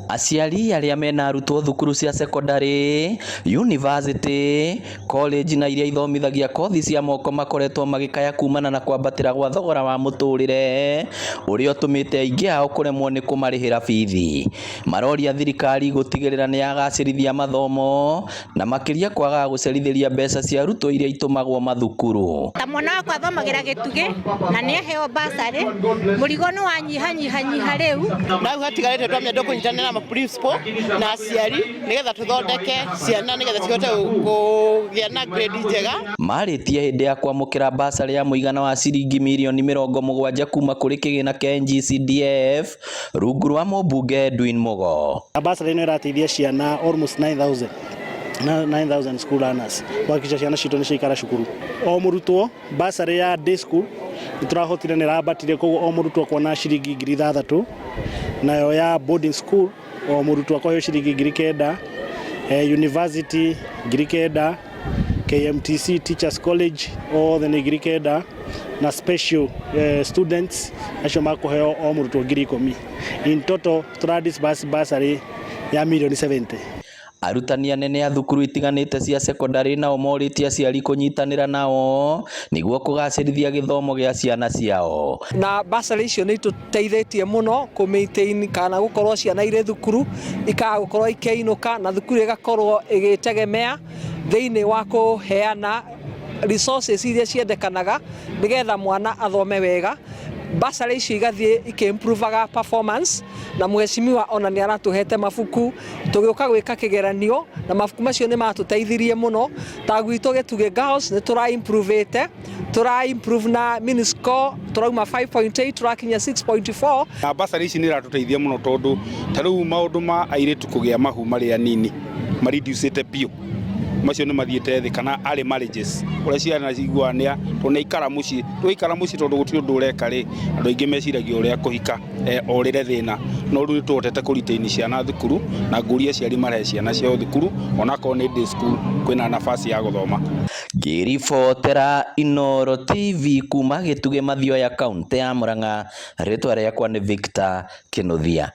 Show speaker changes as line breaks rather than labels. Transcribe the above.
Aciari arĩa mena arutwo thukuru cia cekondarĩ, yunivasĩtĩ, college na iria ithomithagia kothi cia moko makoretwo magĩkaya kumana na kwambatĩra gwa thogora wa mũtũrĩre ũrĩa ũtũmĩte aingĩ ao kũremwo nĩ kũmarĩhĩra bithi. Maroria thirikari gũtigĩrĩra nĩ yagacĩrithia mathomo na makĩria kwagaga gũcerithĩria mbeca cia arutwo iria itũmagwo mathukuru.
Ta mwana wakwa athomagĩra Gĩtugĩ na nĩ aheo bursary, mũrigo nĩ wanyihanyihanyiha rĩu.
Na rĩu hatigarĩte twambia kũnyitanĩra na principal na aciari nĩgetha tũthondeke ciana nĩgetha cihote kũgĩa na grade njega.
Marĩtie hĩndĩ ya kwamũkĩra bursary ya mũigana wa ciringi mirioni 70 kuma kũrĩ kĩgĩna kĩa NGCDF rungu rwa mũmbunge Edwin Mugo.
Bursary ĩno ĩrateithia ciana almost 9000 na 9000 school learners kuhakikisha ciana citũ nĩ ciaikara cukuru. O mũrutwo bursary ya day school nĩ tũrahotire nĩ ĩrambatire, koguo o mũrutwo akona ciringi 6000, nayo ya boarding school o mũrutwo akoheo ciringi 9000, university 9000, KMTC Teachers College othe nĩ 9000, na special students acio makũheo o mũrutwo 10,000. In total tũra disburse bursary ya mirioni 70.
Arutani anene a thukuru itiganĩte cia cekondarĩ nao morĩtie aciari kũnyitanĩra nao nĩguo kũgacĩrithia gĩthomo gĩa ciana ciao.
Na bursary icio nĩ itũteithĩtie mũno kũ maintain kana gũkorwo ciana irĩ thukuru ikaga gũkorwo ikĩinũka, na thukuru ĩgakorwo ĩgĩtegemea thĩinĩ wa kũheana resources iria ciendekanaga nĩgetha mwana athome wega. Bursary icio igathiĩ ikĩ-improvaga performance, na mheshimiwa ona nĩ aratũhete mabuku tũgĩũka gwĩka kĩgeranio, na mabuku macio nĩ matũteithirie mũno. Ta gwitũ Gĩtugĩ Girls nĩ tũra improve tũra improve na mean score tũrauma 5.8 tũrakinya 6.4.
Na bursary ici nĩ iratũteithia mũno, tondũ ta rĩu maũndũ ma airĩtu kũgĩa mahu marĩ anini mareducĩte biũ, macio nĩ mathiĩte thĩ, kana early marriages ũrĩa ciana ciguaga nĩ tondũ nĩ aikara mũciĩ, twaikara mũciĩ tondũ gũtirĩ ũndũ ũreka rĩ, andũ aingĩ meciragia ũrĩa kũhika orĩre thĩna. No rĩu nĩ tũhotete kũ retain ciana thukuru, na ngũria aciari marehe ciana ciao thukuru onakorwo nĩ day school, kwĩna nafasi ya gũthoma.
Ngĩribotera Inooro TV kuma Gĩtugĩ Mathioya, kaũntĩ ya Murang'a, rĩtwa rĩakwa nĩ Victor Kĩnuthia.